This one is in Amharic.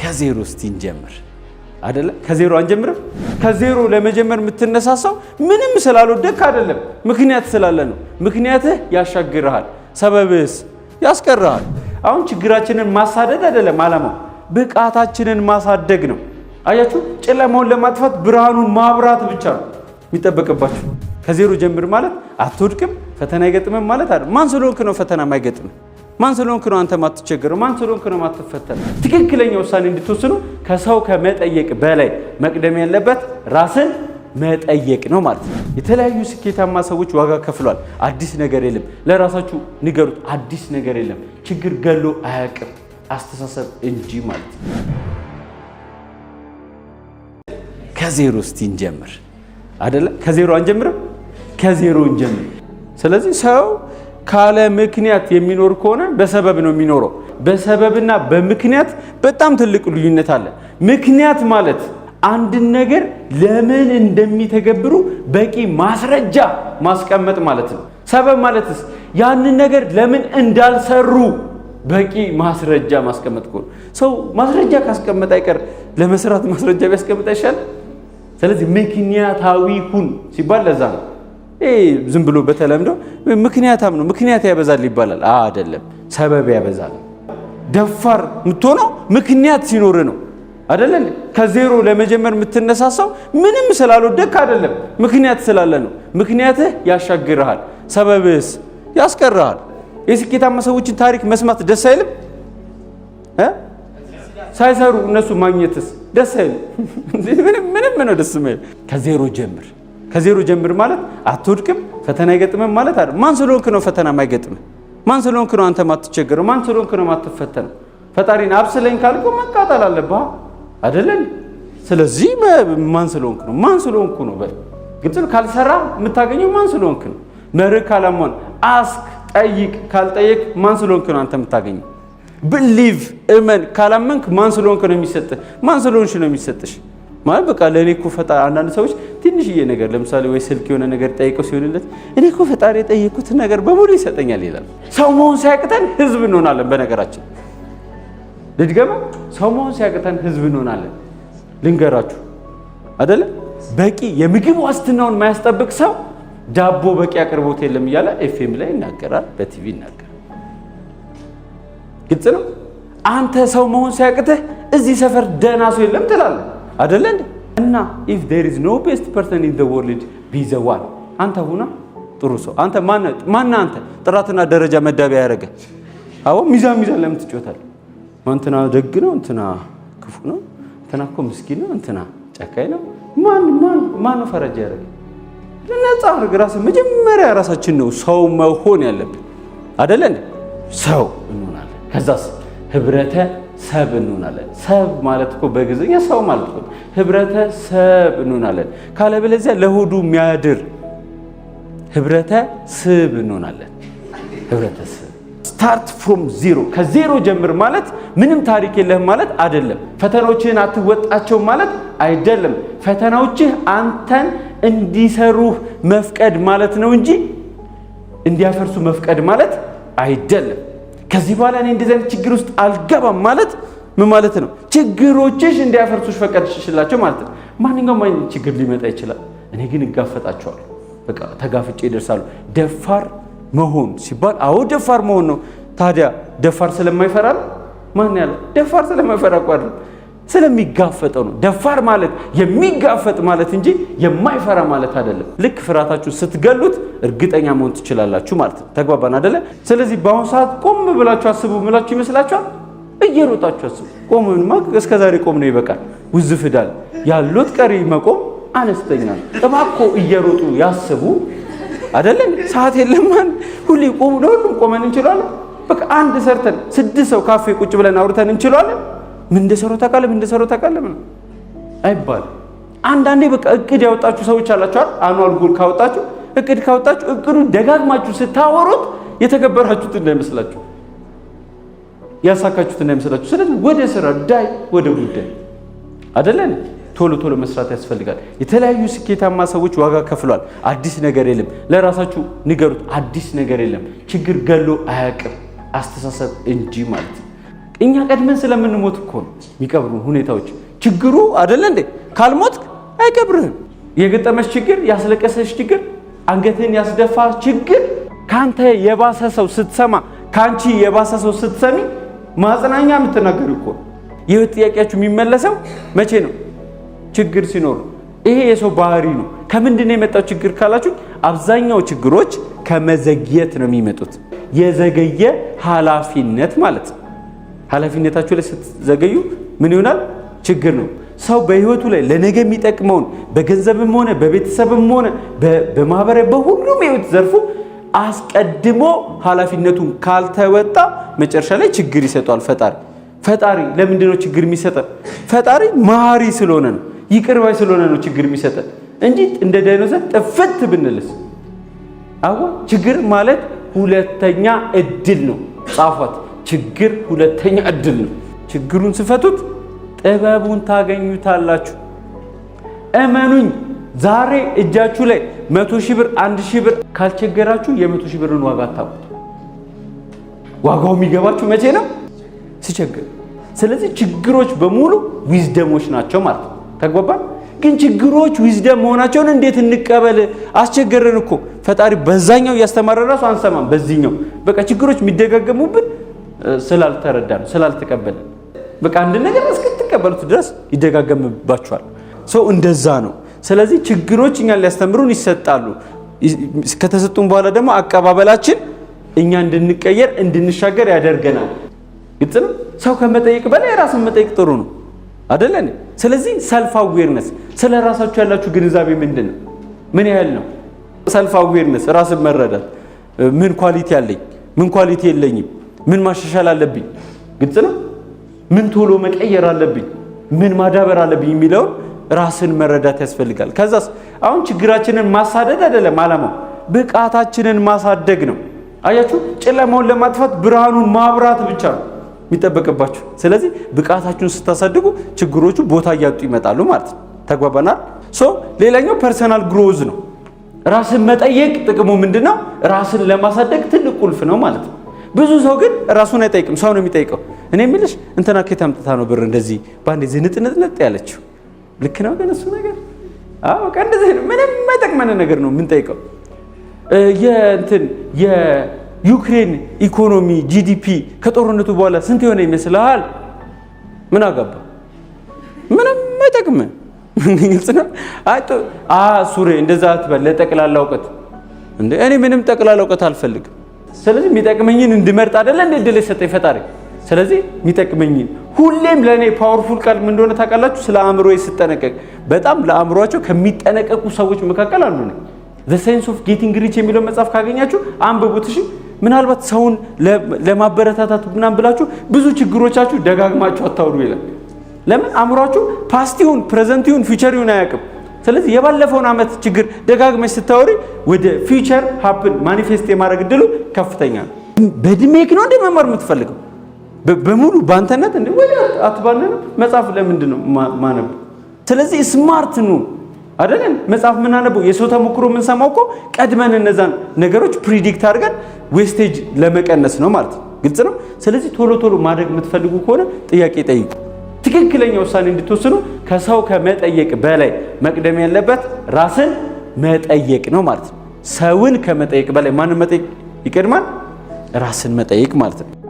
ከዜሮ እስቲ እንጀምር አይደለ? ከዜሮ አንጀምርም? ከዜሮ ለመጀመር የምትነሳሳው ምንም ስላልወደክ አይደለም፣ ምክንያት ስላለ ነው። ምክንያትህ ያሻግርሃል፣ ሰበብህስ ያስቀርሃል። አሁን ችግራችንን ማሳደድ አይደለም ዓላማው፣ ብቃታችንን ማሳደግ ነው። አያችሁ፣ ጨለማውን ለማጥፋት ብርሃኑን ማብራት ብቻ ነው የሚጠበቅባችሁ። ከዜሮ ጀምር ማለት አትወድቅም፣ ፈተና አይገጥምም ማለት አይደለም። ማን ስለሆንክ ነው ፈተና ማይገጥምህ? ማን ስለሆንክ ነው አንተ ማትቸገረው? ማን ስለሆንክ ነው ማትፈተነው? ትክክለኛ ውሳኔ እንድትወስኑ ከሰው ከመጠየቅ በላይ መቅደም ያለበት ራስን መጠየቅ ነው ማለት ነው። የተለያዩ ስኬታማ ሰዎች ዋጋ ከፍሏል። አዲስ ነገር የለም። ለራሳችሁ ንገሩት፣ አዲስ ነገር የለም። ችግር ገሎ አያውቅም፣ አስተሳሰብ እንጂ ማለት ነው። ከዜሮ እስቲ እንጀምር አይደለ? ከዜሮ አንጀምርም? ከዜሮ እንጀምር። ስለዚህ ሰው ካለ ምክንያት የሚኖር ከሆነ በሰበብ ነው የሚኖረው። በሰበብና በምክንያት በጣም ትልቅ ልዩነት አለ። ምክንያት ማለት አንድን ነገር ለምን እንደሚተገብሩ በቂ ማስረጃ ማስቀመጥ ማለት ነው። ሰበብ ማለትስ ያንን ነገር ለምን እንዳልሰሩ በቂ ማስረጃ ማስቀመጥ ከሆነ ሰው ማስረጃ ካስቀመጠ አይቀር ለመስራት ማስረጃ ቢያስቀምጥ አይሻልም? ስለዚህ ምክንያታዊ ሁን ሲባል ለዛ ነው። ዝም ብሎ በተለምዶ ምክንያታም ነው ምክንያት ያበዛል ይባላል። አይደለም፣ ሰበብ ያበዛል። ደፋር የምትሆነው ምክንያት ሲኖር ነው አይደለ? ከዜሮ ለመጀመር የምትነሳሳው ምንም ስላልወደክ አይደለም፣ ምክንያት ስላለ ነው። ምክንያትህ ያሻግርሃል፣ ሰበብህስ ያስቀርሃል። የስኬታማ ሰዎችን ታሪክ መስማት ደስ አይልም? ሳይሰሩ እነሱ ማግኘትስ ደስ አይልም? ምንም ነው ደስ የማይል። ከዜሮ ጀምር። ከዜሮ ጀምር ማለት አትወድቅም፣ ፈተና አይገጥምም ማለት አይደለም። ማን ስለሆንክ ነው ፈተና የማይገጥምህ? ማን ስለሆንክ ነው አንተ ማትቸገረው? ማን ስለሆንክ ነው ማትፈተነው? ፈጣሪን አብስለኝ ካልከው መቃጠል አለብህ አይደለን? ስለዚህ ማን ስለሆንክ ነው? ማን ስለሆንኩ ነው? በል ግልጽ ነው። ካልሰራ የምታገኘው ማን ስለሆንክ ነው? መርህ ካላሟን ask ጠይቅ። ካልጠየቅ ማን ስለሆንክ ነው አንተ የምታገኘው? Believe እመን። ካላመንክ ማን ስለሆንክ ነው የሚሰጥህ? ማን ስለሆንሽ ነው የሚሰጥሽ? ማለት በቃ ለእኔ እኮ ፈጣሪ፣ አንዳንድ ሰዎች ትንሽዬ ነገር ለምሳሌ ወይ ስልክ የሆነ ነገር ጠይቀው ሲሆንለት እኔ እኮ ፈጣሪ የጠየኩትን ነገር በሙሉ ይሰጠኛል ይላል። ሰው መሆን ሲያቅተን ህዝብ እንሆናለን። በነገራችን ልድገማ፣ ሰው መሆን ሲያቅተን ህዝብ እንሆናለን። ልንገራችሁ አይደለ፣ በቂ የምግብ ዋስትናውን የማያስጠብቅ ሰው ዳቦ በቂ አቅርቦት የለም እያለ ኤፍኤም ላይ ይናገራል፣ በቲቪ ይናገራል። ግልጽ ነው። አንተ ሰው መሆን ሲያቅትህ እዚህ ሰፈር ደህና ሰው የለም ትላለህ አይደለ እንዴ? እና if there is no best person in the world, be the one። አንተ ሁና ጥሩ ሰው። አንተ ማነህ? አንተ ጥራትና ደረጃ መዳቢያ ያደረገ አዎ፣ ሚዛን ሚዛን ለምን ትጮታለህ? እንትና ደግ ነው፣ እንትና ክፉ ነው፣ እንትና እኮ ምስኪን ነው፣ እንትና ጨካኝ ነው። ማን ማን ማን ነው ፈረጃ ያደረገ? ነፃ አድርግ ራስህ። መጀመሪያ ራሳችን ነው ሰው መሆን ያለብን አይደለ እንዴ? ሰው እንሆናለን። ከዛስ ህብረተ ሰብ እንሆናለን። ሰብ ማለት እኮ በግዕዝኛ ሰው ማለት እኮ ህብረተሰብ እንሆናለን። ካለበለዚያ ለሆዱ የሚያድር ህብረተ ስብ እንሆናለን። ህብረተሰብ start from zero፣ ከዜሮ ጀምር ማለት ምንም ታሪክ የለህም ማለት አይደለም። ፈተናዎችህን አትወጣቸውም ማለት አይደለም። ፈተናዎችህ አንተን እንዲሰሩህ መፍቀድ ማለት ነው እንጂ እንዲያፈርሱ መፍቀድ ማለት አይደለም። ከዚህ በኋላ እኔ እንደዚህ አይነት ችግር ውስጥ አልገባም ማለት ምን ማለት ነው? ችግሮችሽ እንዲያፈርሱሽ ፈቀድሽላቸው ማለት ነው። ማንኛውም አይነት ችግር ሊመጣ ይችላል። እኔ ግን እጋፈጣቸዋለሁ። በቃ ተጋፍጬ ይደርሳሉ። ደፋር መሆን ሲባል አዎ ደፋር መሆን ነው። ታዲያ ደፋር ስለማይፈራ ነው? ማን ያለው? ደፋር ስለማይፈራ እኮ አይደለም፣ ስለሚጋፈጠው ነው። ደፋር ማለት የሚጋፈጥ ማለት እንጂ የማይፈራ ማለት አይደለም። ልክ ፍርሃታችሁ ስትገሉት እርግጠኛ መሆን ትችላላችሁ ማለት ነው። ተግባባን አይደለ? ስለዚህ በአሁኑ ሰዓት ቆም ብላችሁ አስቡ ምላችሁ ይመስላችኋል? እየሮጣችሁ አስቡ። ቆምንማ እስከ ዛሬ ቆም ነው ይበቃል። ውዝፍ ዕዳል ያሉት ቀሪ መቆም አነስተኛ ነው። እባክዎ እየሮጡ ያስቡ። አይደለም ሰዓት የለም። ሁሌ ቆሙ ለሁሉም ቆመን እንችላለን። በቃ አንድ ሰርተን ስድስት ሰው ካፌ ቁጭ ብለን አውርተን እንችላለን። ምን እንደሰራው ታውቃለህ? ምን እንደሰራው ታውቃለህ? ምን አይባልም። አንዳንዴ በቃ እቅድ ያወጣችሁ ሰዎች አላችሁ አይደል? Annual goal ካወጣችሁ፣ እቅድ ካወጣችሁ እቅዱን ደጋግማችሁ ስታወሩት የተገበራችሁት እንዳይመስላችሁ፣ ያሳካችሁት እንዳይመስላችሁ። ስለዚህ ወደ ስራ ዳይ ወደ ጉዳይ አይደለን? ቶሎ ቶሎ መስራት ያስፈልጋል። የተለያዩ ስኬታማ ሰዎች ዋጋ ከፍሏል። አዲስ ነገር የለም። ለራሳችሁ ንገሩት፣ አዲስ ነገር የለም። ችግር ገሎ አያውቅም፣ አስተሳሰብ እንጂ ማለት ነው። እኛ ቀድመን ስለምንሞት እኮ ነው የሚቀብሩን ሁኔታዎች። ችግሩ አደለ እንዴ? ካልሞትክ አይቀብርህም። የገጠመሽ ችግር፣ ያስለቀሰሽ ችግር፣ አንገትህን ያስደፋ ችግር ከአንተ የባሰ ሰው ስትሰማ፣ ከአንቺ የባሰ ሰው ስትሰሚ ማጽናኛ የምትናገሩ እኮ ነው። የህይወት ጥያቄያችሁ የሚመለሰው መቼ ነው? ችግር ሲኖር። ይሄ የሰው ባህሪ ነው። ከምንድን ነው የመጣው ችግር ካላችሁ፣ አብዛኛው ችግሮች ከመዘግየት ነው የሚመጡት። የዘገየ ኃላፊነት ማለት ነው። ኃላፊነታችሁ ላይ ስትዘገዩ ምን ይሆናል? ችግር ነው። ሰው በህይወቱ ላይ ለነገ የሚጠቅመውን በገንዘብም ሆነ በቤተሰብም ሆነ በማህበራዊ በሁሉም የህይወት ዘርፉ አስቀድሞ ኃላፊነቱን ካልተወጣ መጨረሻ ላይ ችግር ይሰጠዋል ፈጣሪ። ፈጣሪ ለምንድን ነው ችግር የሚሰጠን? ፈጣሪ መሀሪ ስለሆነ ነው፣ ይቅር ባይ ስለሆነ ነው ችግር የሚሰጠን እንጂ እንደ ዳይኖሰር ጥፍት ብንልስ? አዎ፣ ችግር ማለት ሁለተኛ እድል ነው። ጻፏት። ችግር ሁለተኛ እድል ነው። ችግሩን ስትፈቱት ጥበቡን ታገኙታላችሁ። እመኑኝ፣ ዛሬ እጃችሁ ላይ 100,000 ብር፣ 1,000 ብር ካልቸገራችሁ የ100,000 ብርን ዋጋ አታውቁት። ዋጋው የሚገባችሁ መቼ ነው? ሲቸግር። ስለዚህ ችግሮች በሙሉ wisdom ኦች ናቸው ማለት ነው። ተግባባን? ግን ችግሮች wisdom መሆናቸውን እንዴት እንቀበል? አስቸገረን እኮ። ፈጣሪ በዛኛው እያስተማረ ራሱ አንሰማም። በዚህኛው በቃ ችግሮች የሚደጋገሙብን ስላልተረዳን፣ ስላልተቀበልን፣ በቃ አንድ ነገር እስክትቀበሉት ድረስ ይደጋገምባችኋል። So እንደዛ ነው። ስለዚህ ችግሮች እኛን ሊያስተምሩን ይሰጣሉ። ከተሰጡን በኋላ ደግሞ አቀባበላችን እኛ እንድንቀየር፣ እንድንሻገር ያደርገናል። ግልጽ ነው። ሰው ከመጠየቅ በላይ ራስን መጠየቅ ጥሩ ነው አደለ? ስለዚህ self awareness፣ ስለ ራሳችሁ ያላችሁ ግንዛቤ ምንድን ነው? ምን ያህል ነው? Self awareness ራስን መረዳት፣ ምን quality አለኝ፣ ምን quality የለኝም፣ ምን ማሻሻል አለብኝ፣ ግልጽ ነው። ምን ቶሎ መቀየር አለብኝ፣ ምን ማዳበር አለብኝ የሚለውን ራስን መረዳት ያስፈልጋል። ከዛስ አሁን ችግራችንን ማሳደድ አይደለም አላማው፣ ብቃታችንን ማሳደግ ነው። አያችሁ፣ ጨለማውን ለማጥፋት ብርሃኑን ማብራት ብቻ ነው የሚጠበቅባችሁ። ስለዚህ ብቃታችሁን ስታሳድጉ ችግሮቹ ቦታ እያጡ ይመጣሉ ማለት ነው። ተግባባናል? So ሌላኛው personal growth ነው። ራስን መጠየቅ ጥቅሙ ምንድን ነው? ራስን ለማሳደግ ትልቅ ቁልፍ ነው ማለት ነው። ብዙ ሰው ግን ራሱን አይጠይቅም፣ ሰው ነው የሚጠይቀው። እኔ የምልሽ እንትና ከየት አምጥታ ነው ብር እንደዚህ በአንዴ ዝንጥንጥንጥ ያለችው? ልክ ነው ግን እሱ ነገር፣ አዎ፣ በቃ እንደዚህ ነው። ምንም የማይጠቅመን ነገር ነው የምንጠይቀው። የእንትን የዩክሬን ኢኮኖሚ GDP ከጦርነቱ በኋላ ስንት የሆነ ይመስልሃል? ምን አገባ? ምንም አይጠቅም። ግልጽ ነው። ሱሬ እንደዛ አትበል። ለጠቅላላ እውቀት እንደ እኔ ምንም ጠቅላላ እውቀት አልፈልግም። ስለዚህ የሚጠቅመኝን እንድመርጥ አይደለ እንደ እድል የሰጠኝ ፈጣሪ። ስለዚህ የሚጠቅመኝን ሁሌም ለእኔ powerful ቃል ምን እንደሆነ ታውቃላችሁ? ስለ አእምሮ ስጠነቀቅ በጣም ለአእምሯቸው ከሚጠነቀቁ ሰዎች መካከል አንዱ ነኝ። The Science of Getting Rich የሚለው መጽሐፍ ካገኛችሁ አንብቡት። እሺ፣ ምናልባት ሰውን ለማበረታታት ምናምን ብላችሁ ብዙ ችግሮቻችሁ ደጋግማችሁ አታውሩ ይላል። ለምን? አእምሯችሁ past ይሁን present ይሁን future ይሁን አያውቅም። ስለዚህ የባለፈውን ዓመት ችግር ደጋግመሽ ስታወሪ ወደ future happen manifest የማድረግ እድሉ ከፍተኛ ነው። በእድሜክ ነው እንደ መማር የምትፈልገው በሙሉ በአንተነት እንደ ወይ አትባንንም። መጽሐፍ ለምንድን ነው ማነብ? ስለዚህ smart ነው አይደለም? መጽሐፍ የምናነበው፣ የሰው ተሞክሮ የምንሰማው እኮ ቀድመን እነዛን ነገሮች predict አድርገን wastage ለመቀነስ ነው ማለት ነው። ግልጽ ነው። ስለዚህ ቶሎ ቶሎ ማደግ የምትፈልጉ ከሆነ ጥያቄ ጠይቁ። ትክክለኛ ውሳኔ እንድትወስኑ ከሰው ከመጠየቅ በላይ መቅደም ያለበት ራስን መጠየቅ ነው ማለት ነው። ሰውን ከመጠየቅ በላይ ማንን መጠየቅ ይቀድማል? ራስን መጠየቅ ማለት ነው።